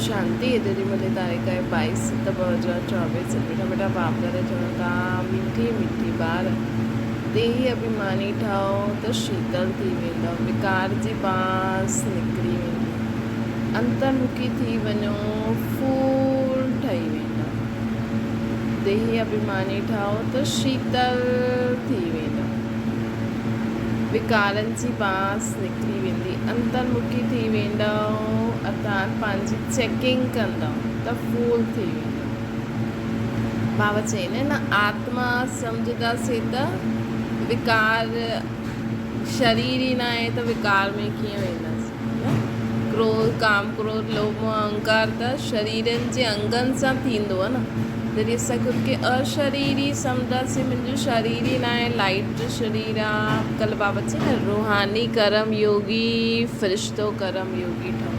شانتي اڄ جي ملي تاريخ آهي 22 ست 2024 مٺا مٺا باپ دادا چون ٿا مٺي مٺي ٻار ديهي اڀيماني ٺهو ته شيتل ٿي ويندؤ وڪار جي بانس نڪري ويندي انترمکي ٿي وڃو ڦول ٺهي ويندؤ ديهي اڀيماني ٺهو ته شيتل ٿي ويندؤ وڪارن جي بانس نڪري ويندي. انترمکي ٿي ويندؤ ارٿات پنهنجي چيڪنگ ڪندؤ ته ڦول ٿي ويندؤ. بابا چئين نه آتما سمجهنداسين ته وڪار شرير ئي ناهي ته وڪار ۾ ڪيئن وينداسين نه. ڪروڌ، ڪام، ڪروڌ، لوڀ، موهه، اهنڪار ته شريرن جي انگن سان ٿيندو آهي نه. جڏهن اسان خود کي اشريري سمجهنداسين منهنجو شرير ئي ناهي لائيٽ جو شرير آ. ڪلهه بابا چئي نه روحاني ڪرم يوگي فرشتو ڪرم يوگي ٺهو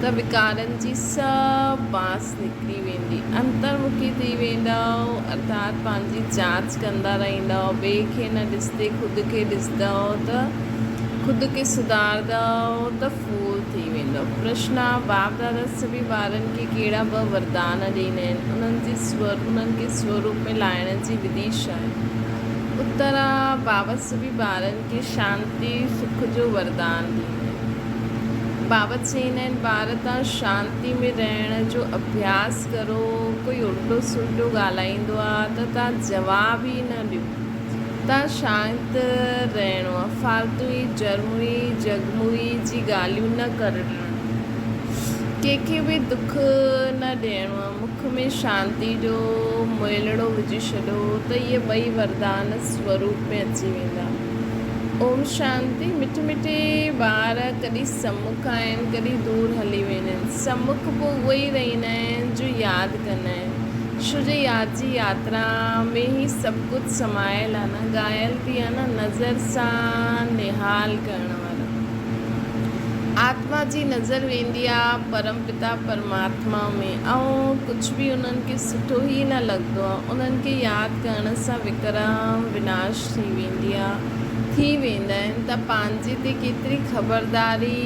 ته وڪارن جي سڀ بانس نڪري ويندي. انترمکي ٿي ويندؤ ارٿات پنهنجي جاچ ڪندا رهندؤ ٻئي کي نه ڏسندي خود کي ڏسندؤ ته خود کي سڌارندؤ ته ڦول ٿي ويندؤ. پرشن، باپ دادا سڀني ٻارن کي ڪهڙا ٻه وردان ڏيندا آهن؟ انهن جي انهن کي سوروپ ۾ لاهڻ جي وڌي ڇا آهي؟ اتر، بابا سڀني ٻارن کي شانتي سک جو وردان ڏيندا آهن. بابا چئيندا آهن ٻار توهان شانتي ۾ رهڻ جو اڀياس ڪرو، ڪوئي الٽو سلٽو ڳالهائيندو آهي ته توهان جواب ئي نه ڏيو. تان شانت رهڻو آ. فالتوئي جرموئي جڳموئي جي ڳالهيون نه ڪرڻيون آهن. ڪنهن کي به دک نه ڏيڻو آ. مک ۾ شانتي جو ميلڙو وجهي ڇڏو ته اهي ٻئي وردان سوروپ ۾ اچي ويندا. اوم شانتي. مٺ مٺي ٻار ڪڏهن سمک آهن ڪڏهن دور هلي ويندا آهن. سمک پوء اهي ئي رهندا آهن جو ياد ڪندا آهن. ڇو جو ياد جي ياترا ۾ ئي سڀ ڪجهه سمايل آ نه، ڳايل به آ نه، نظر سان نهال ڪرڻ وارا. آتما جي نظر ويندي آ پرم پتا پرماتما ۾ ۽ ڪجهه به انهن کي سٺو ئي نه لڳندو آ. انهن کي ياد ڪرڻ سان وڪرم وناش ٿي ويندي آ، ٿي ويندا آهن ته پنهنجي تي ڪيتري خبرداري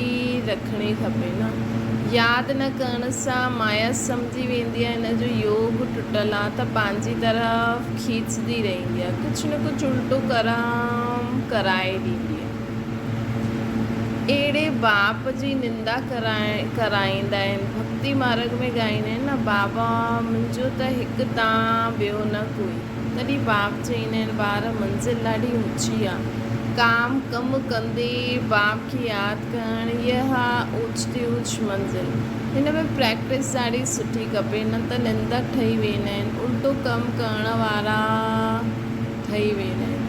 رکڻي کپي نه. ياد نه ڪرڻ سان مايا سمجهي ويندي آهي هن جو يوگ ٽٽل آ ته پنهنجي طرف کيچندي رهندي آ ڪجهه نه ڪجهه الٽو ڪرم ڪرائي ڏيندي آ. اهڙي باپ جي نندا ڪرائيندا آهن. ڀڳتي مارڳ ۾ ڳائيندا آهن نه بابا منهنجو ته هڪ تان ٻيو نه ڪوئي. تڏهن باپ چئيندا آهن ٻار منزل ڏاڍي اوچي آ. ڪام ڪم ڪندي باپ کي ياد ڪرڻ اها اوچ تي اوچ منزل. هن ۾ پريڪٽس ڏاڍي سٺي کپي نه ته نندڪ ٺهي ويندا آهن الٽو ڪم ڪرڻ وارا ٺهي ويندا آهن.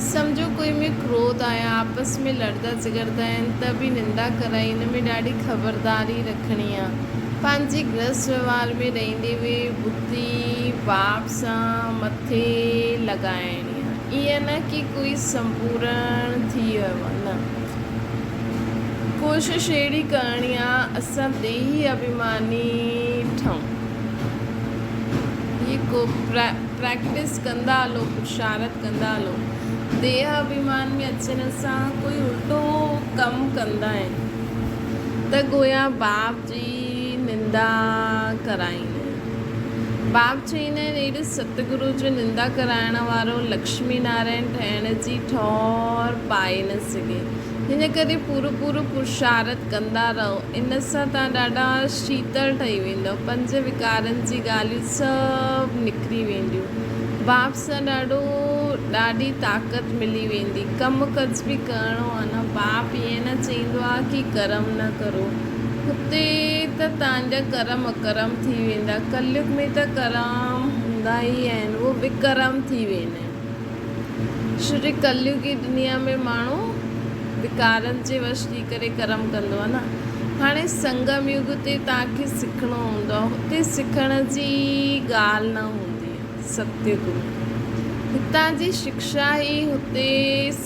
سمجهو ڪوئي ۾ ڪروڌ آيا آپس ۾ لڙدا جهڳڙدا آهن ته به نندا ڪرائي ان ۾ ڏاڍي خبرداري رکڻي آ. پنهنجي گرهست وهنوار ۾ رهندي به ٻڌي باپ سان مٿي لڳائڻي آ. ائين نه ڪي ڪوئي سمپورڻ ٿي ويو آ نه. ڪوشش اهڙي ڪرڻي آ اسان ديهي اڀيماني ٺهون. هي ڪو پريڪٽس ڪندا هلو پرشارت ڪندا هلو. ديهه اڀيمان ۾ اچڻ سان ڪوئي الٽو ڪم ڪندا آهن ته گويا باپ جي نندا ڪرائيندا آهن. باپ چئيندا آهن اهڙي ستگرو جي نندا ڪرائڻ وارو لڪشمي نارائڻ ٺهڻ جي ٺور پائي نه سگهي. هن ڪري پورو پورو پرشارت ڪندا رهو. ان سان توهان ڏاڍا شيتل ٺهي ويندؤ. پنج وڪارن جي ڳالهيون سڀ نڪري وينديون. باپ سان ڏاڍو ڏاڍي طاقت ملي ويندي. ڪم ڪج به ڪرڻو آهي نه. باپ ائين نه چئيندو آهي ڪي ڪرم نه ڪرو. هتي ته توهان جا ڪرم اڪرم ٿي ويندا. ڪليگ ۾ ته ڪرم هوندا ئي آهن، اهو وڪرم ٿي ويندا آهن. ڇو جو ڪليگي دنيا ۾ ماڻهو وڪارن جي وش ٿي ڪري ڪرم ڪندو آهي نه. هاڻي سنگم يگ تي توهان کي سکڻو هوندو آهي. هتي سکڻ جي ڳالهه نه هوندي آهي. ستيگ ۾. هتان جي شڪشا ئي هتي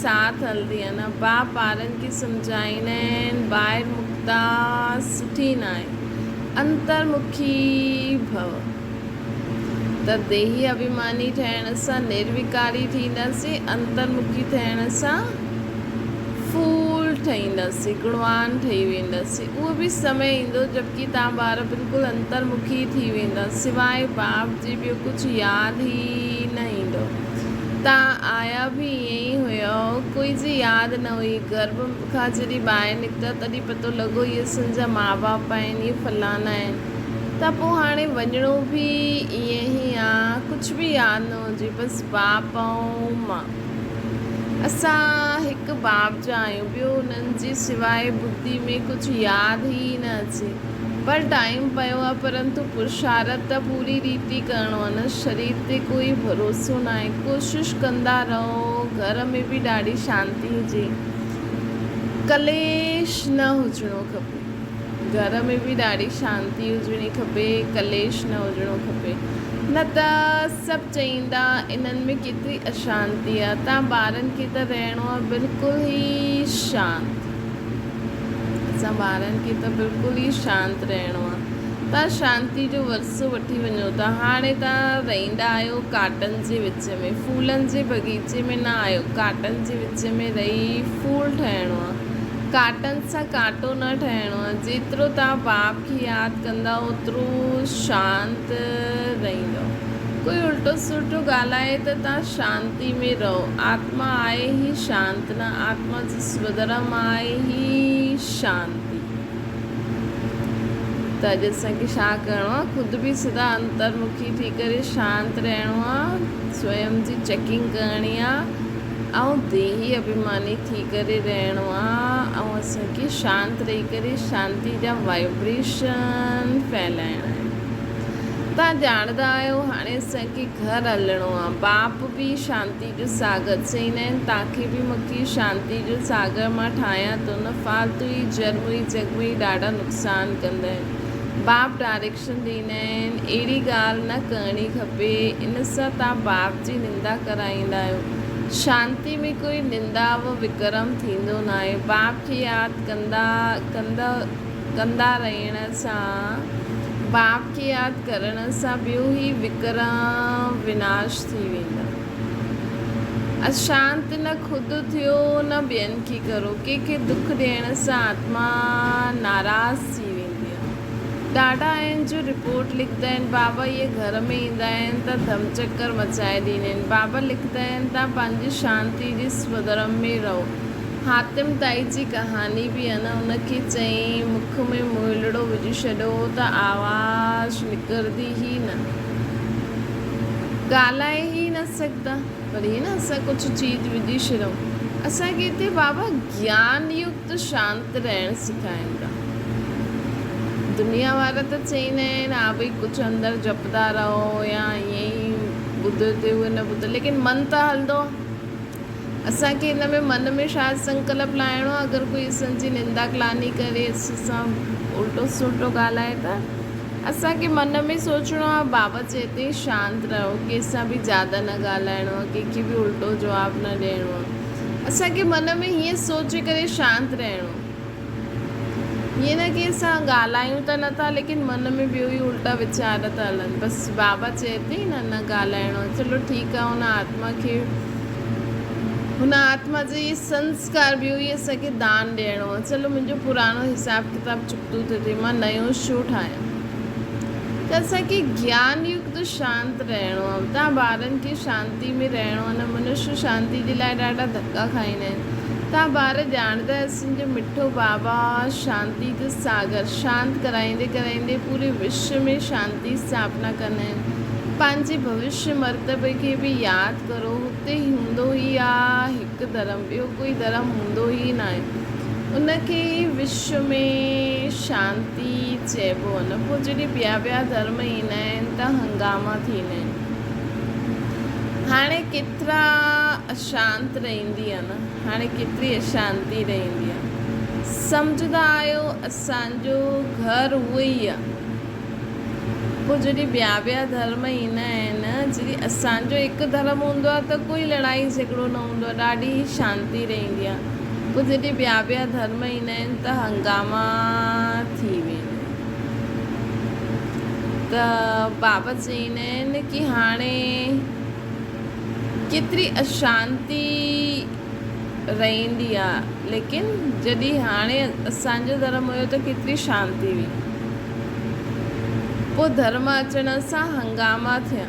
ساٿ هلندي آهي نه. باپ ٻارن کي سمجهائيندا آهن، ٻاهر مکتا سٺي ناهي، انتر مکي ڀو. ته ديهي اڀيماني ٺهڻ سان نرويڪاري ٿينداسين، انتر مکي ٿيڻ سان ڦول ٺهينداسين، گڻوان ٺهي وينداسين. اهو به سمي ايندو جبڪه توهان ٻار بلڪل انترمکي ٿي ويندا، سواء باپ جي ٻيو ڪجهه ياد ئي نه ايندو. توهان آيا به ائين ئي هيؤ، ڪوئي جي ياد نه هئي. گرڀ کان جڏهن ٻاهر نڪتا تڏهن پتو لڳو اهي اسان جا ماء باپ آهن، اهي فلانا آهن. ته پوء هاڻي وڃڻو به ائين ئي آ، ڪجهه به ياد نه هجي، بس باپ ۽ مان. اسان هڪ باپ جا آهيون، ٻيو انهن جي سواء ٻڌي ۾ ڪجهه ياد ئي نه اچي. پر ٽائيم پيو آ، پرنتو پرشارت ته پوري ريتي ڪرڻو آ نه، شرير تي ڪوئي ڀروسو ناهي، ڪوشش ڪندا رهو، گهر ۾ به ڏاڍي شانتي هجي، ڪليش نه هجڻو کپي. گهر ۾ به ڏاڍي شانتي هجڻي کپي، ڪليش نه هجڻو کپي، نه ته سڀ چئيندا انهن ۾ ڪيتري اشانتي آ، تان ٻارن کي ته رهڻو آ بلڪل ئي شانت، اسان ٻارن کي ته بلڪل ئي شانت رهڻو آ، تان شانتي جو ورثو وٺي وڃو ٿا، هاڻي تان رهيندا آهيو ڪاٽن جي وچ ۾، ڦولن جي بغيچي ۾ نه آهيو، ڪاٽن جي وچ ۾ رهي ڦول ٺهڻو آ. ڪاٽن سان ڪانٽو نه ٺهڻو آهي. جيترو توهان باپ کي ياد ڪندا اوترو شانت رهندؤ. ڪوئي الٽو سلٽو ڳالهائي ته توهان شانتي ۾ رهو. آتما آهي ئي شانت نه، آتما جو سوڌرم آهي ئي شانتي. ته اڄ اسان کي ڇا ڪرڻو آهي؟ خود به سدا انترمکي ٿي ڪري شانت رهڻو آهي، سويم جي چيڪنگ ڪرڻي آهي. ۽ ديهي اڀيماني ٿي ڪري رهڻو آ ۽ اسان کي شانت رهي ڪري شانتي جا وائبريشن ڦهلائڻا آهن. توهان ڄاڻندا آهيو هاڻي اسان کي گهر هلڻو آ. باپ به شانتي جو ساگر چئيندا آهن توهان کي به مون کي شانتي جو ساگر مان ٺاهيان ٿو نه فالتو ئي جرمئي جڳمئي ڏاڍا نقصان ڪندا آهن. باپ ڊائريڪشن ڏيندا آهن اهڙي ڳالهه نه ڪرڻي کپي ان سان توهان باپ جي نندا ڪرائيندا آهيو. شانتي ۾ ڪوئي نندا و وڪرم ٿيندو ناهي. باپ کي ياد ڪندا ڪندا ڪندا رهڻ سان باپ کي ياد ڪرڻ سان ٻيو هي وڪرم وناش ٿي ويندا. اشانت نه خود ٿيو نه ٻين کي ڪرو. ڪنهن کي دک ڏيڻ سان آتما ناراض ٿي ويندي آهي. ڏاڍا آهن جو رپورٽ لکندا آهن بابا اهي گهر ۾ ايندا آهن ته ڌم چڪر مچائي ڏيندا آهن بابا لکندا آهن تان پنهنجي شانتي جي سودرم ۾ رهو حاتم طائي جي ڪهاني به آهي نه ان کي چئين مک ۾ مهلڙو وجهي ڇڏيو هو ته آواز نڪردي ئي نه ڳالهائي ئي نه سگهدا پر هي نه اسان ڪجهه چيز وجهي ڇڏيون اسان کي هتي بابا گيان يڪت شانت رهڻ سکائين ٿا. دنيا وارا ته چئيندا آهن ها ڀئي ڪجهه اندر جپدا رهو يا ائين ئي ٻڌ تي اهي نه ٻڌ ليڪن من ته هلندو آهي. اسان کي هن ۾ من ۾ ڇا سنڪلپ لاهڻو آهي اگر ڪوئي اسان جي نندا ڪلاني ڪري اسان سان الٽو سلٽو ڳالهائي ته اسان کي من ۾ سوچڻو آهي بابا چئي ٿي شانت رهو ڪنهن سان به زياده نه ڳالهائڻو آهي ڪنهن کي به الٽو جواب نه ڏيڻو آهي. اسان کي من ۾ هيئن سوچي ڪري شانت رهڻو. هيئن نه ڪي اسان ڳالهايون ته نه ٿا ليڪن من ۾ ٻيو ئي الٽا ويچار ٿا هلن. بس بابا چئي ٿي نه نه ڳالهائڻو آهي. چلو ٺيڪ آهي هن آتما کي هن آتما جي اهي سنسڪار ٻيو ئي اسان کي دان ڏيڻو آهي. چلو منهنجو پراڻو حساب ڪتاب چڪتو ٿو ٿئي مان نيو ڇو ٺاهيان. ته اسان کي گيان يڪت شانت رهڻو آهي. توهان ٻارن کي شانتي ۾ رهڻو آهي نه منش شانتي جي لاء ڏاڍا ڌڪا کائيندا آهن. توهان ٻار ڄاڻندا آهيو اسين جو مٺو بابا شانتي جو ساگر شانت ڪرائيندي ڪرائيندي پوري وشو ۾ شانتي اسٿاپنا ڪندا آهن. پنهنجي ڀوشيه مرتبي کي به ياد ڪرو هتي هوندو ئي آ هڪ ڌرم ٻيو ڪوئي ڌرم هوندو ئي ناهي ان کي ئي وشو ۾ شانتي چئبو آ نه پوء جڏهن ٻيا ٻيا ڌرم ايندا آهن ته هنگاما ٿيندا آهن هاڻي ڪيترا اشانت رهندي آ نه هاڻي ڪيتري اشانتي رهندي آ سمجهندا آهيو اسان جو گهر اهو ئي آ پوء جڏهن ٻيا ٻيا ڌرم ايندا آهن جڏهن اسان جو هڪ ڌرم هوندو آ ته ڪوئي لڙائي جهڳڙو نه هوندو آ ڏاڍي شانتي رهندي آ پوء جڏهن ٻيا ٻيا ڌرم ايندا آهن ته هنگاما ٿي ويندا آهن ته بابا چئيندا آهن ڪي هاڻي ڪيتري اشانتي. رهندي آ، ليڪن جڏهن هاڻي اسان جو ڌرم هيو ته ڪيتري شانتي هئي. پوء ڌرم اچڻ سان هنگاما ٿيا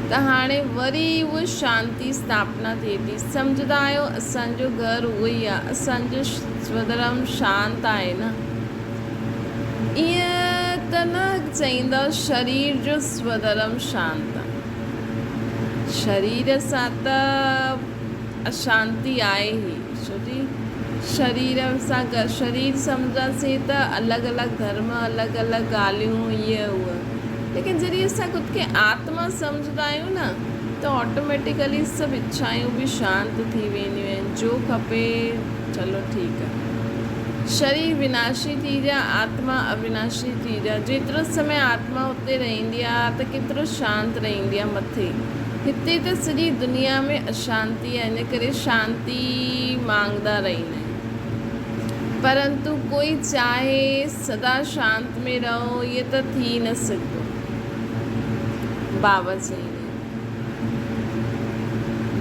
ته هاڻي وري اها شانتي اسٿاپنا ٿئي ٿي. سمجهندا آهيو اسان جو گهر اهو ئي آ، اسان جو سوڌرم شانت آهي نه. ائين ته نه چئيندؤ شرير جو سوڌرم شانت آ. شرير سان ته اشانتي آهي ئي، ڇو جي شرير سان شرير سمجهنداسين ته الڳ الڳ ڌرم، الڳ الڳ ڳالهيون، هيء هوء، ليڪن جڏهن اسان خود کي آتما سمجهندا آهيون نه ته آٽوميٽيڪلي سڀ اڇائون به شانت ٿي وينديون آهن، جو کپي چلو ٺيڪ آهي. شرير وناشي ٿي جا، آتما اويناشي ٿي جا. جيترو سمي آتما اتي رهندي آ ته ڪيترو شانت رهندي آ مٿي. هتي ته سڄي دنيا ۾ اشانتي آ ان ڪري شانتي مانگدا رهندا آهن. پرنتو ڪوئي چاهي سدا شانت ۾ رهو اهي ته ٿي نه سگهندو. بابا چئيندا آهن.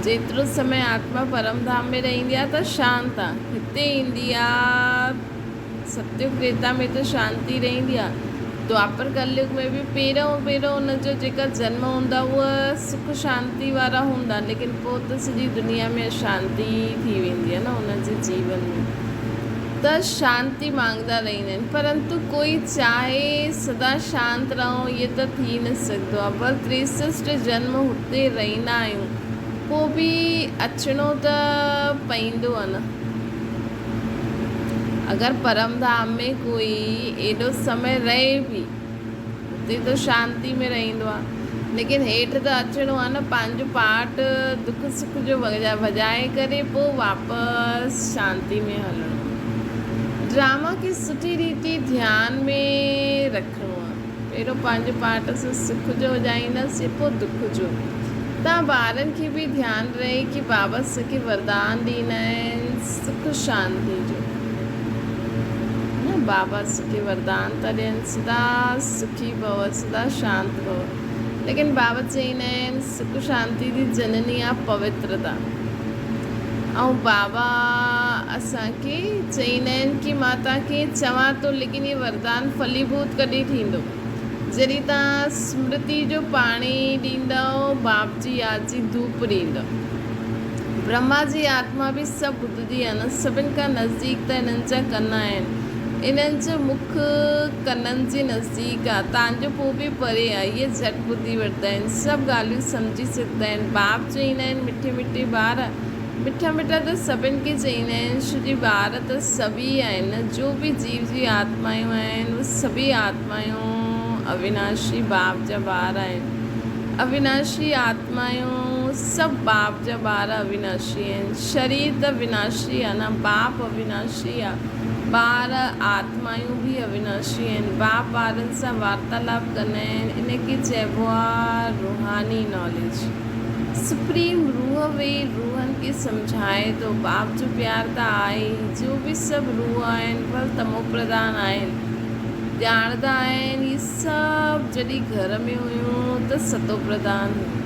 جيترو سمي آتما پرم ڌام ۾ رهندي آ ته شانت آ. هتي ايندي آ ستيگ تريتا ۾ ته شانتي رهندي آ. دوآپر ڪليگ ۾ به پهريون پهريون ان جو جيڪا جنم هوندا اهي سک شانتي وارا هوندا ليڪن پوء ته سڄي دنيا ۾ اشانتي ٿي ويندي آ نه ان جي جيون ۾ ته شانتي مانگدا رهندا آهن پرنتو ڪوئي چاهي سدا شانت رهون اهي ته ٿي نه سگهندو آ ڀل تريسسٽ جنم هتي رهندا آهيون پوء به اچڻو ته پئيندو آ نه. اگر پرم ڌام ۾ ڪوئي ايڏو سمي رهي به اتي ته شانتي ۾ رهندو آ ليڪن هيٺ ته اچڻو آ نه پنهنجو پاٺ دک سک جو وڄائي ڪري پوء واپس شانتي ۾ هلڻو آ. ڊراما کي سٺي ريتي ڌيان ۾ رکڻو آ. پهريون پنهنجو پاٺ اسان سک جو وڄائينداسين پوء دک جو. تان ٻارن کي به ڌيان رهي ڪي بابا اسان کي وردان ڏيندا آهن سک شانتي جو نه بابا اسان کي وردان ٿا ڏين سدا سکي ڀو سدا شانت ڀو ليڪن بابا چئيندا آهن سک شانتي جي جنني آ پوترتا ۽ بابا اسان کي چئيندا آهن ڪي مان توهان کي چوان ٿو ليڪن هي وردان ڦليڀوت ڪڏهن ٿيندو جڏهن توهان سمرتي جو پاڻي ڏيندؤ باپ جي ياد جي ڌوپ ڏيندؤ برهما جي آتما به سڀ ٻڌندي آهي نه سڀن کان نزديڪ ته انهن جا ڪن آهن انهن جو مک ڪنن جي نزديڪ آ، تان جو پوء به پري آ. اهي جهٽ ٻڌي وٺندا آهن. سڀ ڳالهيون سمجهي سگهندا آهن. باپ چئيندا آهن، مٺي مٺي ٻار، مٺا مٺا ته سڀن کي چئيندا آهن، ڇو جي ٻار ته سڀ ئي آهن نه، جو به جيو جي آتمايون آهن، اهي سڀئي آتمايون اويناشي باپ جا ٻار آهن. اويناشي آتمايون سڀ باپ جا ٻار اويناشي آهن. شرير ته وناشي آ نه، باپ اويناشي آ. ٻار آتمايون به اويناشي آهن. باپ ٻارن سان وارتالاپ ڪندا آهن. ان کي چئبو آ روحاني ناليج. سپريم روح ويهي روحن کي سمجهائي ٿو. باپ جو پيار ته آهي ئي. جو به سڀ روح آهن ڀل تمو پرڌان آهن. ڄاڻندا آهن هي سڀ جڏهن گهر ۾ هيون ته ستو پرڌان هيون.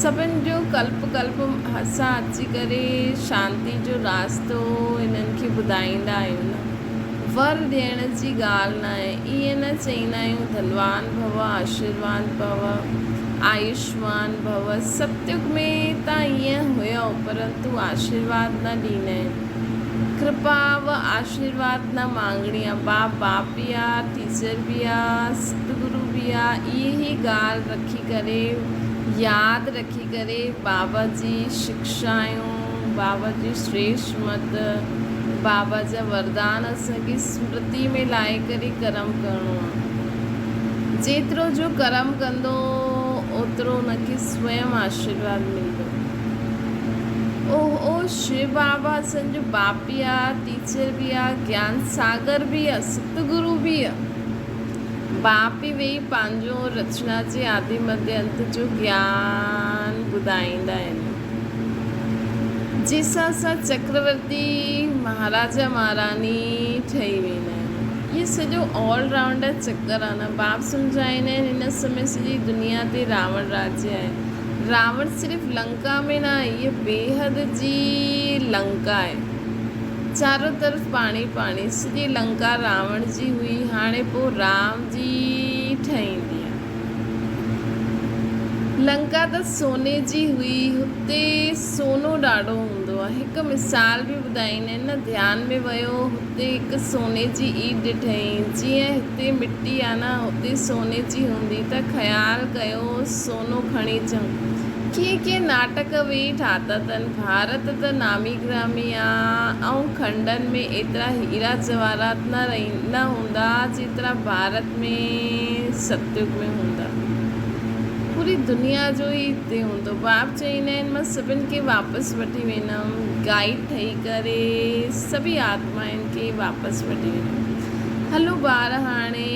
سڀن جو ڪلپ ڪلپ اسان اچي ڪري شانتي جو راستو هنن کي ٻڌائيندا آهيون نه. ور ڏيڻ جي ڳالهه ناهي. ائين نه چئيندا آهيون ڌنوان ڀو، آشيرواد ڀو، آيوشمان ڀو. ستيگ ۾ ته ائين هيو پرنتو آشيرواد نه ڏيندا آهن. ڪرپا و آشيرواد نه مانگڻي آ. باپ باپ به آ، ٽيچر به آ، ستگرو به آ. اهي ئي ڳالهه رکي ڪري ياد رکي ڪري بابا جي شڪشايون، بابا جي شريشٽ مت، بابا جا وردان اسان کي سمرتي ۾ لائي ڪري ڪرم ڪرڻو آ. جيترو جو ڪرم ڪندو اوترو ان کي سويم آشيرواد ملندو. اوهو شو بابا اسان جو باپ به آ، ٽيچر به آ، گيان ساگر به آ، ستگرو به آ. باپ ئي ويهي پنهنجو رچنا جي آدي مڌ انت جو گيان ٻڌائيندا آهن. جنهن سان اسان چڪرورتي مهاراجا مهاراني ٺهي ويندا آهيون. اهو سڄو آل رائونڊر چڪر آهي نه. باپ سمجهائيندا آهن هن سمي سڄي دنيا تي راوڻ راجيه آهي. راوڻ صرف لنڪا ۾ نه آهي، هيء بيحد جي لنڪا آهي. چارو طرف پاڻي پاڻي. سڄي لنڪا راوڻ جي هئي، هاڻي پوء رام جي ٺهيندي آهي. لنڪا ته سوني جي هئي، هتي سونو ڏاڍو هوندو آهي. هڪ مثال به ٻڌائيندا آهن نه، ڌيان ۾ ويو، هتي هڪ سوني جي ايٽ ڏٺائين، جيئن هتي مٽي آهي نه، هتي سوني جي هوندي ته خيال ڪيو سونو کڻي اچون. ڪيئن ڪيئن ناٽڪ ويهي ٺاتا اٿن. ڀارت ته نامي گرامي آ ۽ کنڊن ۾ ايترا هيرا جواهرات نه نه هوندا جيترا ڀارت ۾ ستيگ ۾ هوندا. پوري دنيا جو ئي هتي هوندو. باپ چئيندا آهن مان سڀن کي واپس وٺي ويندم. گائيڊ ٺهي ڪري سڀئي آتمائن کي واپس وٺي ويندم. هلو ٻار هاڻي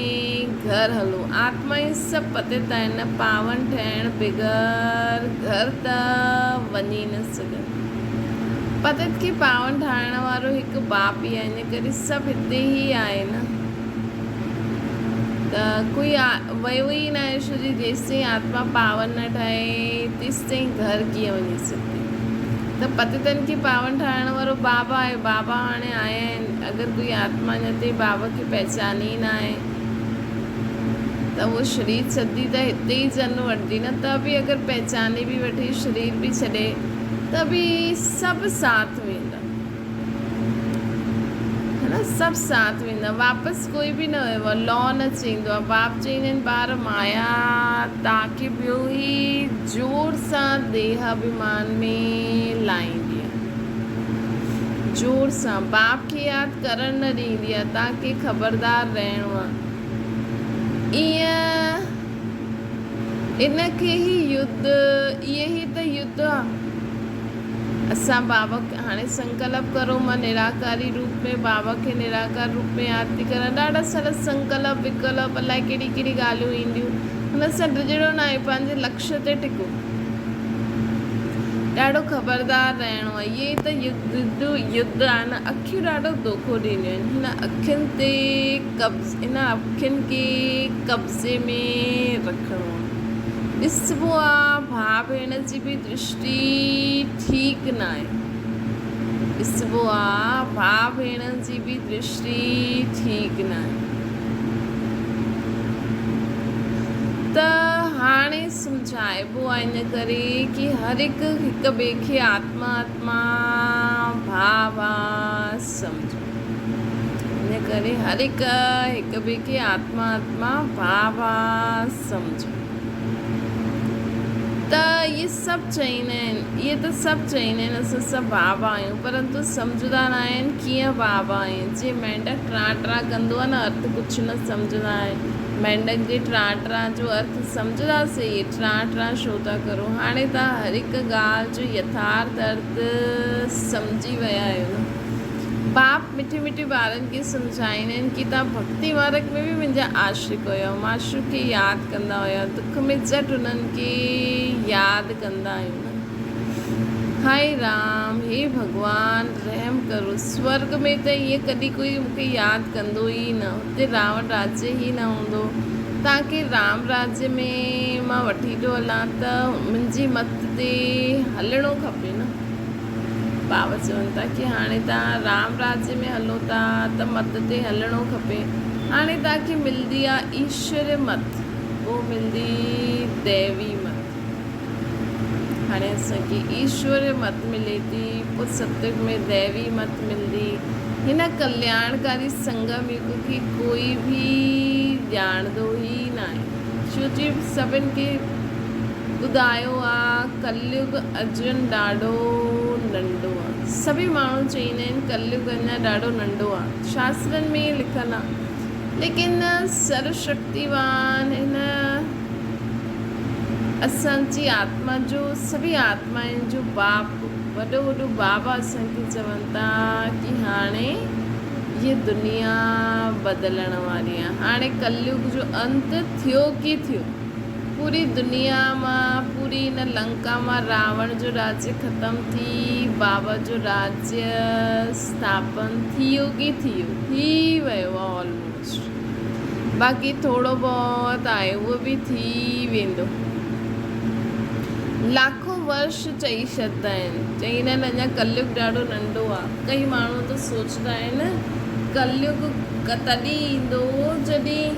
گهر هلو. آتمائون سڀ پتيت آهن، پاون ٺهڻ بغير گهر ته وڃي نه سگهن. پتيت کي پاون ٺاهڻ وارو هڪ باپ ئي آهي، ان ڪري سڀ هتي ئي آهي نه ته ڪوئي ويو ئي ناهي، ڇو جو جيستائين آتما پاون نه ٺهي تيستائين گهر ڪيئن وڃي سگهندي. ته پتيتن کي پاون ٺاهڻ وارو بابا آهي، بابا هاڻي آيا آهن، اگر ڪوئي آتما اڃا تائين بابا کي پهچاني ئي ناهي ته اهو شرير ڇڏي ته هتي ئي جنم وٺندي نه، ته به اگر پهچاني به وٺي شرير به ڇڏي ته به سڀ ساٿ ويندا هي نه، سڀ ساٿ ويندا، واپس ڪوئي به نه ويو آهي. لا نه چئيندو آهي، باپ چئيندا آهن ٻار مايا تاکي ٻيو ئي زور سان ديهه اڀيمان ۾ لائيندي آهي. زور سان باپ کي ياد ڪرڻ نه ڏيندي آهي، توهان کي خبردار رهڻو آهي. ايئن ان کي ئي يڌ، اهي ئي ته يڌ آهي. اسان بابا هاڻي سنڪلپ ڪرو مان نراڪاري روپ ۾ بابا کي نراڪار روپ ۾ ياد ٿي ڪريان. ڏاڍا سارا سنڪلپ وڪلپ الائي ڪهڙي ڪهڙي ڳالهيون اينديون. هن سان ڊڄڻو ناهي، پنهنجي لڪشيه تي ٽڪو. ڏاڍو خبردار رهڻو آهي. اهي ته يڌ يڌ آهي نه، اکيون ڏاڍو دوکو ڏينديون آهن. هن اکين تي قبض ان اکين کي قبضي ۾ رکڻو آهي. ڏسبو آ ڀاء ڀيڻ جي به درشٽي ٺيڪ ناهي. ڏسبو آ ڀاء ڀيڻ جي به درشٽي ٺيڪ ناهي. ته هاڻي سمجهائبو آ ان ڪري ڪي هر هڪ هڪ ٻئي کي آتما آتما ڀاء ڀاء سمجهو. ان ڪري هر هڪ هڪ ٻئي کي آتما آتما ڀاء ڀاء سمجهو. ته اهي سڀ چئيندا آهن، اهي ته سڀ چئيندا آهن اسان سڀ ڀاء ڀاء آهيون، پرنتو سمجهندا نه آهن ڪيئن ڀاء ڀاء آهيون. جيئن مينڍڪ ٽران ٽران ڪندو آهي نه ارٿ ڪجهه نه سمجهندا آهن. مينڍڪ جي ٽران ٽران جو ارٿ سمجهنداسين، اهي ٽران ٽران ڇو ٿا ڪرو. هاڻي توهان هر هڪ ڳالهه جو يٿارٿ ارٿ سمجهي ويا آهيو نه. باپ مٺي مٺي ٻارن کي سمجهائيندا آهن ڪي توهان ڀڳتي مارگ ۾ به منهنجا عاشق هيا، معشوق کي ياد ڪندا هيا، دک ۾ جهٽ انهن کي ياد ڪندا آهيون نه. هائي رام، هي ڀڳوان رحم ڪرو، سورڳ ۾ ته ائين ڪڏهن ڪوئي مون کي ياد ڪندو ئي نه، هتي راوڻ راجيه ئي نه هوندو، توهان کي رام راجيه ۾ مان وٺي ٿو هلان ته منهنجي مت تي هلڻو کپي نه. بابا چون ٿا ڪي هاڻي توهان رام راجيه ۾ هلو ٿا ته مت تي هلڻو کپي. هاڻي توهان کي ملندي آ ايشوري مت، پوء ملندي ديوي مت. هاڻي اسان کي ايشوري مت ملي ٿي، پوء ستيگ ۾ ديوي مت ملندي. هن ڪلياڻڪاري سنگم يگ کي ڪوئي به ڄاڻندو ئي ناهي. شو جي سڀن کي ٻڌايو آ ڪليگ اجن ڏاڍو ننڍو آ. سڀئي ماڻهو چئيندا آهن ڪليگ اڃا ڏاڍو ننڍو آ. شاسترن ۾ ائين لکيل آ. ليڪن سرو شڪتيوان هن اسان جي آتما جو سڀئي آتمائن جو باپ وڏو وڏو بابا اسان کي چون ٿا ڪي هاڻي هيء دنيا بدلڻ واري آ. هاڻي ڪليگ جو انت ٿيو ڪي ٿيو. پوري دنيا مان، پوري هن لنڪا مان راوڻ جو راجيه ختم ٿي بابا جو راجيه اسٿاپن ٿيو ڪي ٿيو، ٿي ويو آ آلموسٽ، باقي ٿورو بهت آهي اهو به ٿي ويندو. لاکون ورش چئي ڇڏندا آهن. چئيندا آهن اڃا ڪليگ ڏاڍو ننڍو آ. ڪئي ماڻهو ته سوچندا آهن ڪليگ تڏهن ايندو جڏهن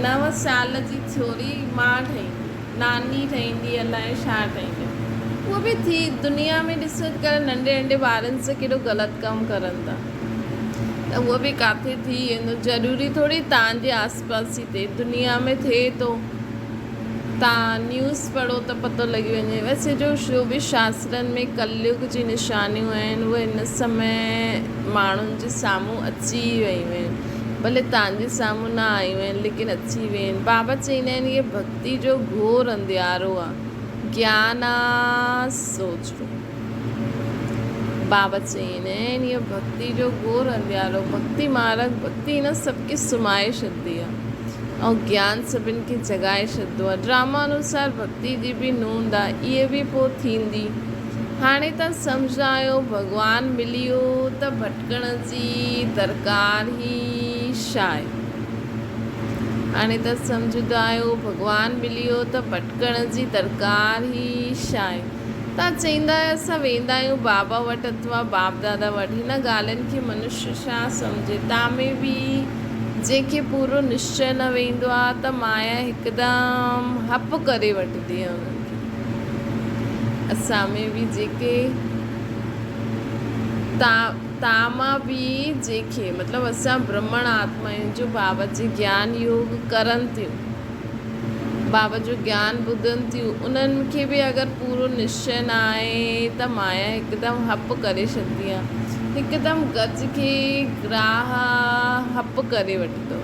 نو سال جي ٿيوري ماء ٺهيندي، ناني ٺهيندي الائي ڇا ٺهيندي. اهو به ٿي دنيا ۾ ڏسو اڄڪلهه ننڍي ننڍي ٻارن سان ڪيڏو غلط ڪم ڪرن ٿا ته اهو به ڪاٿي ٿي ويندو ضروري ٿوري تان جي آس پاس ئي ٿئي دنيا ۾ ٿئي ٿو. تان نيوز پڙهو ته پتو لڳي وڃي. ويسي جو شو به شاسترن ۾ ڪليگ جي نشانيون آهن اهي هن سمي ماڻهن جي سامهون اچي ئي ويون آهن. ڀلي تان جي سامهون نه آيون آهن ليڪن اچي ويون آهن. بابا چئيندا آهن هيء ڀڳتي جو گهور انڌيارو آ، گيان آ سوجهرو. بابا چئيندا آهن هيء ڀڳتي جو گهور انڌيارو، ڀڳتي مارڳ، ڀڳتي هن سڀ کي سمائي ڇڏندي آ. ۽ گيان سڀن کي جڳائي ڇڏندو آهي. ڊراما انوسار ڀڳتي جي به نوند آهي، اهي به پوء ٿيندي. هاڻي تان سمجهندا آهيو ڀڳوان ملي ويو ته ڀٽڪڻ جي درڪار ئي ڇا آهي. هاڻي تان سمجهندا آهيو ڀڳوان ملي ويو ته ڀٽڪڻ جي درڪار ئي ڇا آهي. تان چئيندا آهيو اسان ويندا آهيون بابا وٽ اٿوا باپ دادا وٽ. هن ڳالهين کي منشي ڇا سمجهي. تان ۾ به جنهن کي پورو نشچي نه ويندو آ ته مايا هڪدم هپ ڪري وٺندي آ انهن کي. اسان ۾ به جيڪي تان مان به جنهن کي مطلب اسان برهمڻ آتما آهيون جو بابا جي گيان يوگ ڪرن ٿيون بابا جو گيان ٻڌن ٿيون انهن کي به اگر پورو نشچي نه آهي ته مايا هڪدم هپ ڪري ڇڏندي آ. هڪدم گج کي گراهه هپ ڪري وٺندو.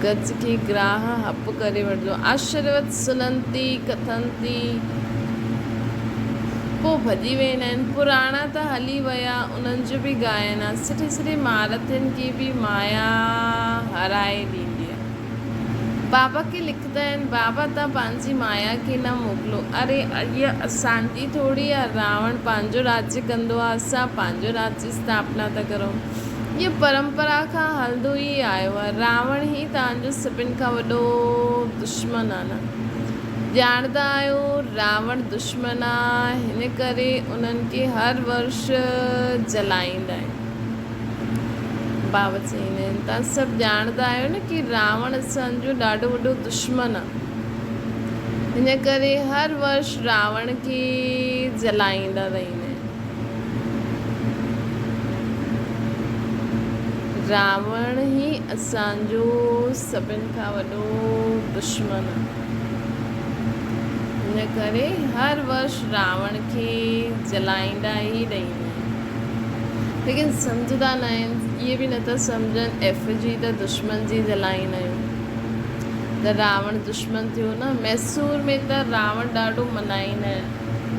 گج کي گراهه هپ ڪري وٺندو. آشروت سننتي ڪٿنتي پوء ڀڄي ويندا آهن. پراڻا ته هلي ويا انهن جو به ڳائن ها. سٺي سٺي مهارٿين کي به مايا هارائي ڏيندي آهي. بابا کي لکندا آهن، بابا تان پنهنجي مايا کي نه موڪلو. اري اهي اسان جي ٿوري آ، راوڻ پنهنجو راڄ ڪندو آ، اسان پنهنجو راڄ اسٿاپنا ٿا ڪرون. اهو پرمپرا کان هلندو ئي آيو آ. راوڻ ئي توهان جو سڀن کان وڏو دشمن آ نه. ڄاڻندا آهيو راوڻ دشمن آ، هن ڪري انهن کي هر ورش جلائيندا آهن. بابا چئيندا آهن، توهان سڀ ڄاڻندا آهيو نه ڪي راوڻ اسان جو ڏاڍو وڏو دشمن آ، هن ڪري هر ورش راوڻ کي جلائيندا رهندا آهن. راوڻ ئي اسان جو سڀن کان وڏو دشمن آ، هن ڪري هر ورش راوڻ کي جلائيندا ئي رهندا آهن. ليڪن سمجهندا نه آهن اهي به نٿا سمجهن ايف جي ته دشمن جي جلائيندا آهيون ته راوڻ دشمن ٿيو نه ميسور ۾ ته راوڻ ڏاڍو منائيندا آهن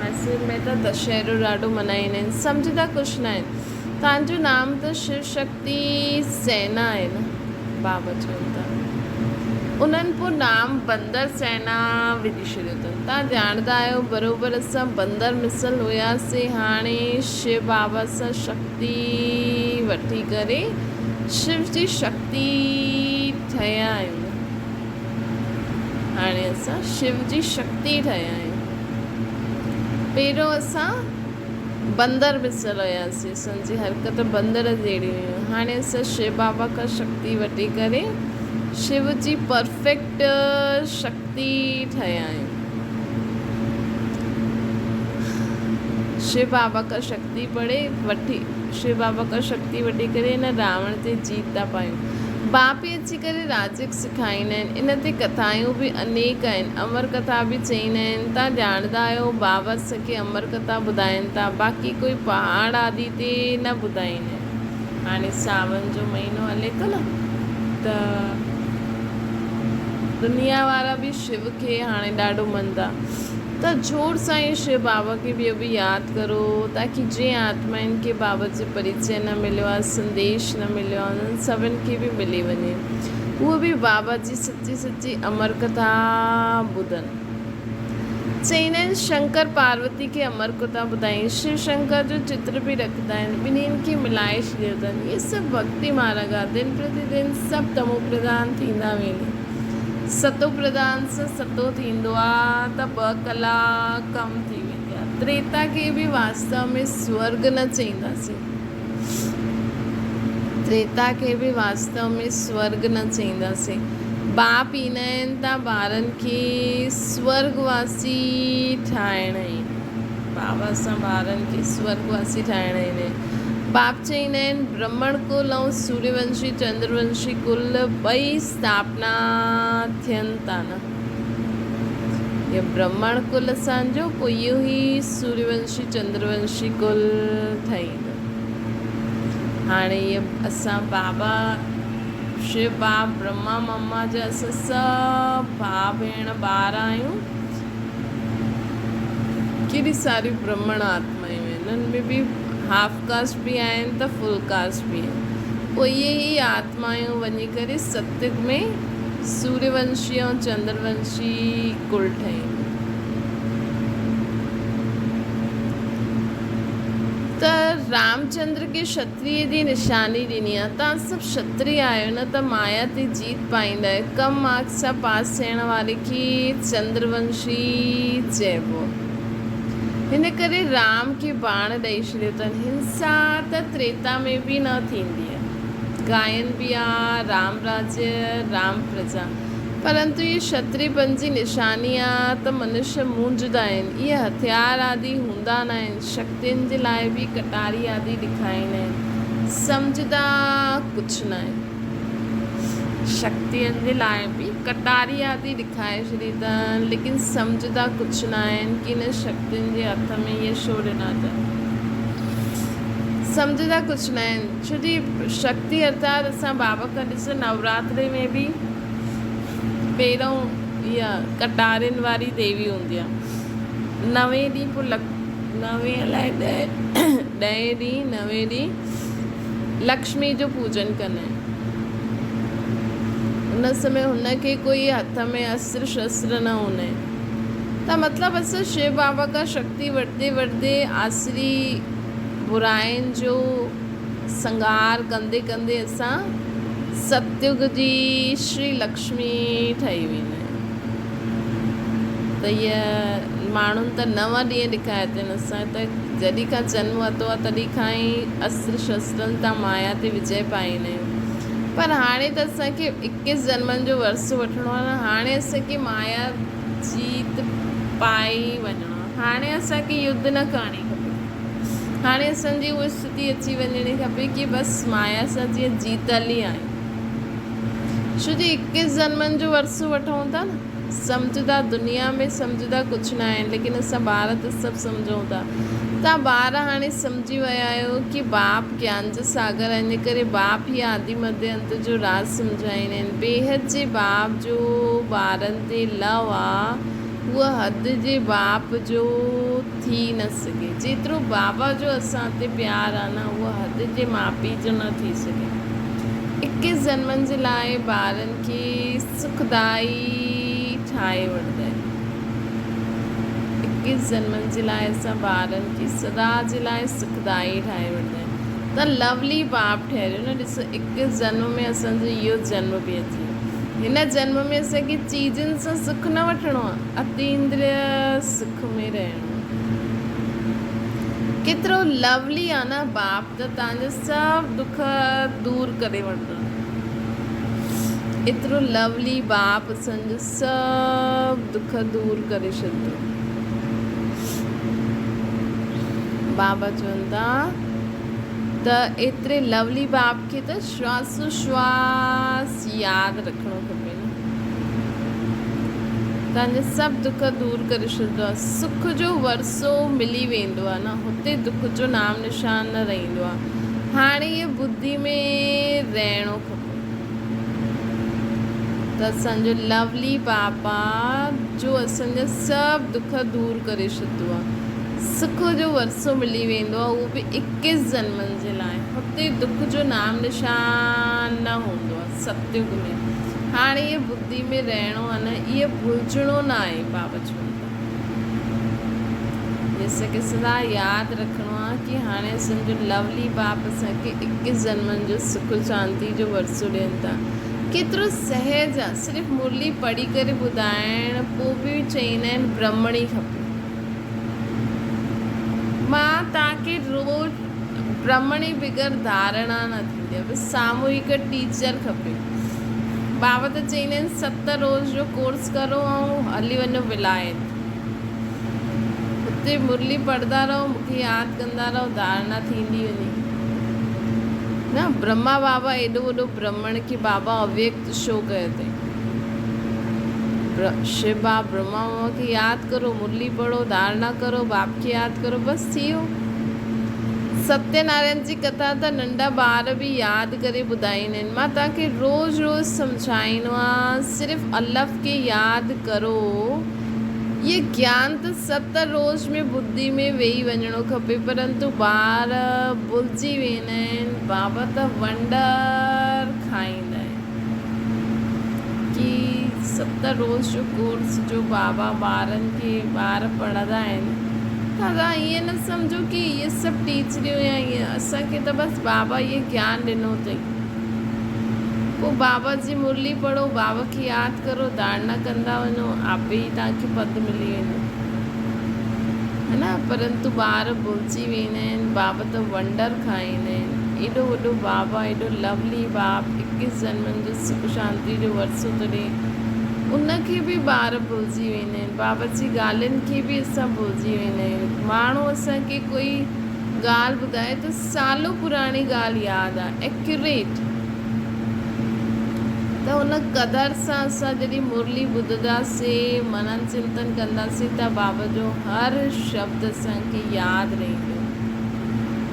ميسور ۾ ته دشهرو ڏاڍو منائيندا آهن سمجهندا ڪجهه نه آهن تان جو نام ته شو شڪتي سينا آهي نه بابا چون ٿا انهن پوء نام بندر سينا وجهي ڇڏيو اٿن. توهان ڄاڻندا آهيو بروبر اسان بندر مثل هياسين هاڻي شو بابا سان شڪتي وٺي ڪري شو جي شڪتي ٺهيا آهيون هاڻي اسان شو جي شڪتي ٺهيا آهيون پهريون اسان بندر مثل هياسين، اسان جي حرڪت بندر جهڙي هيون. هاڻي اسان شو بابا کان شڪتي وٺي ڪري شو جي پرفيڪٽ شڪتي ٺهيا آهيون. شو بابا کان شڪتي پڙهي وٺي شو بابا کان شڪتي وٺي ڪري هن راوڻ تي جيت ٿا پايون. باپ ئي اچي ڪري راجڪ سکائيندا آهن. ان تي ڪٿايون به انيڪ آهن. امر ڪٿا به چئيندا آهن. تان ڄاڻندا آهيو بابا سکي امر ڪٿا ٻڌائين ٿا. باقي ڪوئي پهاڙ آدي تي نه ٻڌائيندا آهن. هاڻي ساون جو مهينو هلي ٿو نه ته دنيا وارا به شو کي هاڻي ڏاڍو مڃندا. ته زور سان ئي شو بابا کي به اهو به ياد ڪرو تاڪي جنهن آتمائن کي بابا جو پريچي نه مليو آهي، سنديش نه مليو آهي انهن سڀن کي به ملي وڃي. اهي به بابا جي سچي سچي امر ڪٿا ٻڌن. چئيندا آهن شنڪر پاروتي کي امر ڪٿا ٻڌائين. شو شنڪر جو چتر به رکندا آهن. ٻنهين کي ملائي ڇڏيو اٿن. اهي سڀ ڀڳتي مارڳ آهي. دن پرتي دن سڀ تمو پرڌان ٿيندا ويندا. ستو پرڌان سان ستو ٿيندو آ ته ٻه ڪلا ڪم ٿي ويندي آ. تريتا کي به واستو ۾ سورڳ نه چئينداسين. تريتا کي به واستو ۾ سورڳ نه چئينداسين. باپ ايندا آهن ته ٻارن کي سورڳ واسي ٺاهڻ ايندا آهن. بابا سان ٻارن کي سورڳ واسي ٺاهڻ ايندا آهن. باپ چئيندا آهن برهمڻ ڪل ۽ سوريونشي چندرونشي ڪل ٻئي اسٿاپنا ٿين ٿا نه. هي برهمڻ ڪل اسان جو پوء اهو ئي سوريونشي چندرونشي ڪل ٺهيندو. هاڻي هي اسان بابا شو باب برهما مما جا اسان سڀ ڀاء ڀيڻ ٻار آهيون. ڪيڏي ساريون برهمڻ آتمايون آهن انهن ۾ به هاف ڪاسٽ به آهن ته فل ڪاسٽ به آهن. پوء اهي ئي آتمايون وڃي ڪري ستيگ ۾ سوريونشي ۽ چندرونشي ڪل ٺهينديون. ته رامچندر کي شتريء جي نشاني ڏني آهي. توهان سڀ شتري آهيو نه ته مايا تي جيت پائيندا آهيو. ڪم مارڪس سان پاس ٿيڻ واري کي چندرونشي چئبو. هن ڪري رام کي باڻ ڏئي ڇڏيو اٿن. هنسا ته تريتا ۾ به نه ٿيندي آهي. گائن به آ رام راجيه رام پرجا. پرنتو هيء شتري پن جي نشاني آ ته منشيه مونجهندا آهن. اهي هٿيار آدي هوندا ناهن. شڪتين جي لاء به ڪٽاري آدي ڏکائيندا آهن. سمجهندا ڪجهه ناهن. شڪتين جي لاء به ڪٽاري آدي ڏکائي ڇڏي اٿن، ليڪن سمجهندا ڪجهه ناهن ڪي انهن شڪتين جي هٿ ۾ اهي ڇو ڏنا اٿن. سمجهندا ڪجهه ناهن. ڇو جي شڪتي ارٿات اسان بابا کان ڏسو نوراتري ۾ به پهريون اها ڪٽارين واري ديوي هوندي آهي. نوين ڏينهن پوء لک نوين الائي ڏهين ڏينهن نوين ڏينهن لڪشمي جو پوڄن ڪندا آهن. ان سمي هن کي ڪوئي هٿ ۾ استر شستر نه هوندا آهن ته مطلب اسان شو بابا کان شڪتي وٺندي وٺندي آسري براين جو سنگهار ڪندي ڪندي اسان ستيگ جي شري لڪشمي ٺهي ويندا آهيون. ته هيء ماڻهن ته نو ڏينهن ڏکايا اٿن، اسان ته جڏهن کان جنم ورتو آهي تڏهن کان ئي استر شسترن تان مايا تي وجئه پائيندا آهيون، پر هاڻي ته اسان کي اڪيس جنمن جو ورثو وٺڻو آهي نه، هاڻي اسان کي مايا جيت پائي وڃڻو آهي، هاڻي اسان کي يڌ نه ڪرڻي کپي، هاڻي اسان جي اها اسٿتي اچي وڃڻي کپي ڪي بس مايا سان جيئن جيتل ئي آهيون. ڇو جي اڪيس جنمن جو ورثو وٺون ٿا نه. سمجهدا دنيا ۾ سمجهدا ڪجهه نه آهن ليڪن اسان ٻار ته سڀ سمجهون ٿا. توهان ٻار هاڻي سمجهي ويا آهيو ڪي باپ گيان جو ساگر آهي ان ڪري باپ ئي آدي مڌ انت جو راز سمجهائيندا آهن. بيحد جي باپ جو ٻارن تي لو آ هوء حد جي باپ جو ٿي نه سگهي. جيترو بابا جو اسان تي پيار آ نه اهو حد جي ماء پيء جو نه ٿي سگهي. اڪيس جنمن جي لاء ٻارن کي سکدائي ٺاهي وٺندا آهن. اڪيس جنمن جي لاء اسان ٻارن کي سدا جي لاء سکدائي ٺاهي وٺندا آهن. ته لولي باپ ٺهريو نه ڏسو اڪيس جنم ۾ اسان جو اهو جنم به اچي ويو. هن جنم ۾ اسان کي چيزن سان سک نه وٺڻو آ. اتيندريه سک ۾ رهڻو آ. ڪيترو لولي آ نه باپ ته توهان جا سڀ ڏک دور ڪري وٺندو. ايترو لولي باپ اسان جو سڀ دک دور ڪري ڇڏندو. بابا چون ٿا ته ايتري لولي باپ کي ته شواسو شواس ياد رکڻو کپي نه. توهان جا سڀ دک دور ڪري ڇڏندو آهي. سک جو ورثو ملي ويندو آهي نه هتي دک جو نام نشان نه رهندو آهي. هاڻي اهو ٻڌي ۾ رهڻو کپي ته اسان جو لولي بابا جو اسان جا سڀ دک دور ڪري ڇڏندو آهي. سک جو ورثو ملي ويندو آهي اهو به اڪيس جنمن جي لاء. هتي دک جو نام نشان نه هوندو آهي. ستيگ ۾ هاڻي اهي ٻڌي ۾ رهڻو آهي نه اهي ڀلجڻو نه آهي بابا چون ٿا. اسان کي سدا ياد رکڻو آهي ڪي هاڻي اسان جو لولي باپ اسان کي اڪيس جنمن جو سک شانتي جو ورثو ڏين ٿا. ڪيترو سهج آ، صرف مرلي پڙهي ڪري ٻڌائڻ پوء به چئيندا آهن برهمڻي کپي. مان توهان کي روز برهمڻي بغير ڌارڻا نه ٿيندي آ، بس سامهون هڪ ٽيچر کپي. بابا ته چئيندا آهن ست روز جو ڪورس ڪرو ۽ هلي وڃو ولايت. اتي مرلي پڙهندا رهو، مون کي ياد ڪندا رهو، ڌارڻا ٿيندي وڃي. نه برهما بابا ايڏو وڏو برهمڻ کي بابا اويڪت شو ڪيو اٿئي. شو باب برهما بابا کي ياد ڪرو، مرلي پڙهو، ڌارڻا ڪرو، باپ کي ياد ڪرو، بس ٿي ويو. ستيه نارائڻ جي ڪٿا ته ننڍا ٻار به ياد ڪري ٻڌائيندا آهن. مان توهان کي روز روز سمجهائيندو آهيان صرف الف کي ياد ڪرو. اهي گيان ته ست روز ۾ ٻڌي ۾ ويهي وڃڻو کپي پرنتو ٻار ڀلجي ويندا آهن. بابا ته ونڊر کائيندا آهن ڪي ست روز جو ڪورس جو بابا ٻارن کي ٻار پڙهندا آهن ته توهان ائين نه سمجهو ڪي اهي سڀ ٽيچريون يا ائين اسان کي ته بس بابا اهي گيان ڏنو اٿئي. پوء بابا جي مرلي پڙهو، بابا کي ياد ڪرو، ڌارڻا ڪندا وڃو، آپي ئي توهان کي پد ملي ويندو. هي نه؟ پرنتو ٻار ڀلجي ويندا آهن، بابا ته ونڊر کائيندا آهن. ايڏو وڏو بابا، ايڏو لولي باپ، اڪيس جنمن جو سک شانتي جو ورثو ٿو ڏئي، ان کي به ٻار ڀلجي ويندا آهن. بابا جي ڳالهين کي به اسان ڀلجي ويندا آهيون. ماڻهو اسان کي ڪوئي ڳالهه ٻڌائي ته سالو پراڻي ڳالهه ياد آ Accurate ته ان قدر سان اسان جڏهن مرلي ٻڌنداسين منن چنتن ڪنداسين ته بابا جو هر شبد اسان کي ياد رهندو.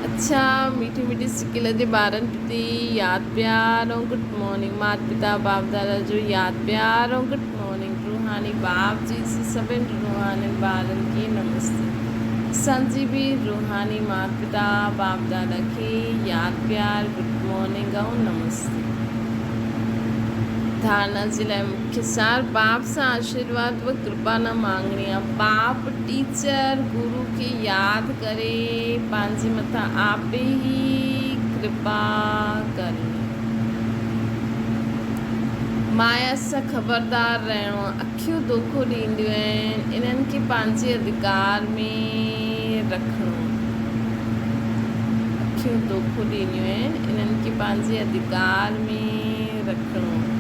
اڇا ميٺي ميٺي سڪيل جي ٻارن پرتي ياد پيار ۽ گڊ مارننگ مات پتا باپ دادا جو ياد پيار ۽ گڊ مارننگ روحاني باپ جي سڀن روحانين ٻارن کي نمستي. اسان جي به روحاني مات پتا باپ دادا کي ياد پيار گڊ مارننگ ۽ نمستي. ڌارڻا جي لاء مکيه سار باپ سان آشيرواد و ڪرپا نه مانگڻي آ. باپ ٽيچر گرو کي ياد ڪري پنهنجي مٿان آپي ئي ڪرپا ڪرڻي. مايا سان خبردار رهڻو آ. اکيون دوکو ڏينديون آهن، انهن کي پنهنجي اڌڪار ۾ رکڻو آهي. اکيون دوکو ڏينديون آهن، انهن کي پنهنجي اڌڪار ۾ رکڻو آهي.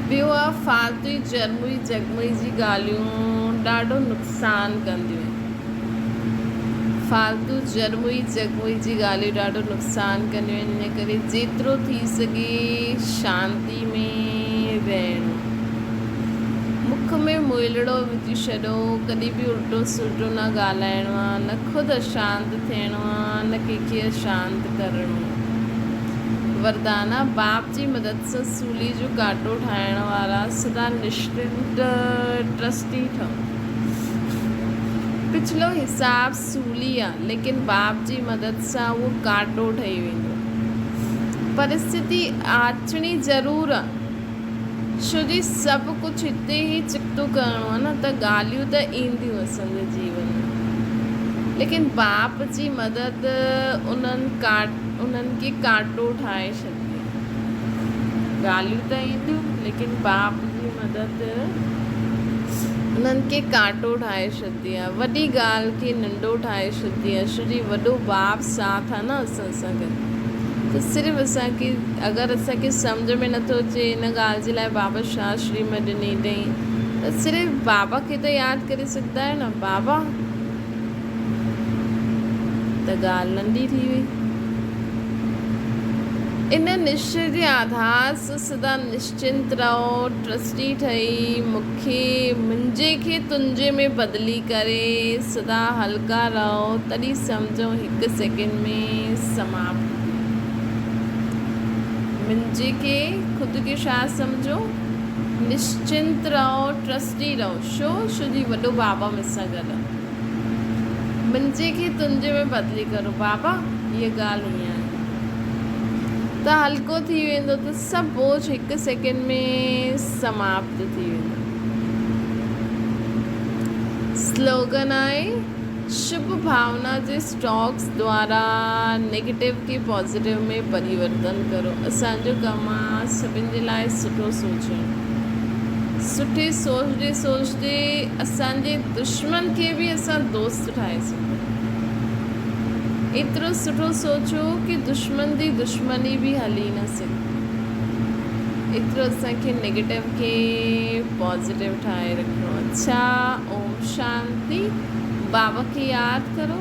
ٻيو آهي فالتوئي جرموئي جڳموئي جي ڳالهيون ڏاڍو نقصان ڪنديون آهن. فالتو جرموئي جڳموئي جي ڳالهيون ڏاڍو نقصان ڪنديون آهن ان ڪري جيترو ٿي سگهي شانتي ۾ رهڻو. مک ۾ مئلڙو وجهي ڇڏو، ڪڏهن به الٽو سلٽو نه ڳالهائڻو آ، نه خود اشانت ٿيڻو آ، نه ڪنهن کي اشانت ڪرڻو آ. وردانا، باپ جي مدد سان سولي جو ڪاٽو ٺاهڻ وارا سدا نشچنت ٽرسٽي ٺهو. پڇلو حساب سولي آ، ليڪن باپ جي مدد سان اهو ڪانٽو ٺهي ويندو. پرستتي آچڻي ضرور آ، ڇو جي سڀ ڪجهه هتي ئي چڪتو ڪرڻو آ نه ته ڳالهيون ته اينديون اسان جي جيون ۾، ليڪن باپ جي مدد انهن انهن کي ڪانٽو ٺاهي ڇڏندي. ڳالهيون ته اينديون، ليڪن باپ جي مدد انهن کي ڪانٽو ٺاهي ڇڏندي آهي. وڏي ڳالهه کي ننڍو ٺاهي ڇڏندي آهي. ڇو جي وڏو باپ ساٿ آهي نه اسان سان گڏ ته صرف اسان کي اگر اسان کي سمجهه ۾ نٿو اچي ان ڳالهه جي لاء بابا شاهه شري ۾ ڏني اٿئي ته صرف بابا کي ته ياد ڪري سگهندا آهيو نه بابا ته ڳالهه ننڍي ٿي وئي. ان نشچي جي آڌار سان سدا نشچنت رهو، ٽرسٽي ٺهي مون کي منهنجي کي تنهنجي ۾ بدلي ڪري سدا هلڪا رهو تڏهن سمجهو هڪ سيڪنڊ ۾ سماپت ٿي ويو. منهنجي کي خود کي ڇا سمجهو؟ نشچنت رهو، ٽرسٽي رهو. ڇو؟ ڇو جي وڏو بابا مون سان گڏ آ. منهنجي کي تنهنجي ۾ بدلي ڪرو بابا هيء ڳالهه هيئن آهي ته هلڪو ٿي ويندو ته سڀ بوجهه هڪ سيڪنڊ ۾ سماپت ٿي ويندو. سلوگن آهي شڀ ڀاونا جي اسٽاڪس دوارا نيگيٽو کي پازيٽو ۾ پريورتن ڪرو. اسان جو ڪم آ سڀن جي لاء سٺو سوچڻ. سٺي سوچدي سوچدي اسان جي دشمن کي به اسان دوست ٺاهي سگهون. ايترو سٺو سوچو ڪي دشمن جي دشمني به هلي نه سگهي. ايترو اسان کي نيگيٽو کي پازيٽو ٺاهي رکڻو. اڇا اوم شانتي. بابا کي ياد ڪرو.